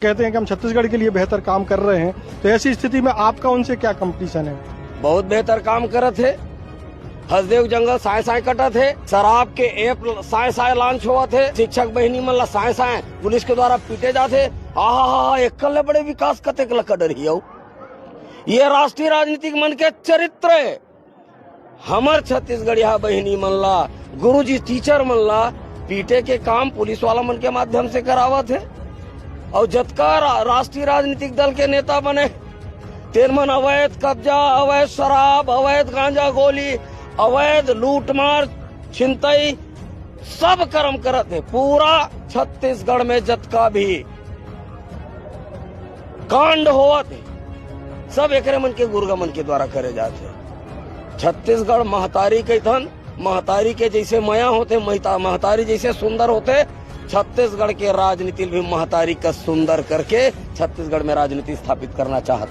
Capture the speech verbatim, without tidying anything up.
कहते हैं कि हम छत्तीसगढ़ के लिए बेहतर काम कर रहे हैं, तो ऐसी स्थिति में आपका उनसे क्या कंपटीशन है? बहुत बेहतर काम करत हे। हसदेव जंगल साय साय कटत हे, शराब के ऐप साय साय लॉन्च होवत हे, शिक्षक बहिनी मन ला साय साय पुलिस के द्वारा पीटे जात हे। आहा हा हा, एकर ले बड़े विकास कतेक ला कर डरही अउ? ये राष्ट्रीय राजनीतिक मन के चरित्र हे। हमर छत्तीसगढ़िया बहिनी मन ला, गुरुजी टीचर मन ला पीटे के काम पुलिस वाला मन के माध्यम से करावत हे। अउ जतका रा-, राष्ट्रीय राजनीतिक दल के नेता बने, तेन मन अवैध कब्जा, अवैध शराब, अवैध गांजा गोली, अवैध लूटमार, छिनतई, सब कर्म करत हे। पूरा छत्तीसगढ़ में जतका भी कांड होवत हे, सब एकरे मन के गुर्गा मन के द्वारा करे जात हे। छत्तीसगढ़ महतारी कहिथन, महतारी के जैसे मया होथे, महिता-, महतारी जैसे सुंदर होथे, छत्तीसगढ़ के राजनीति भी महतारी का सुंदर करके छत्तीसगढ़ में राजनीति स्थापित करना चाहत।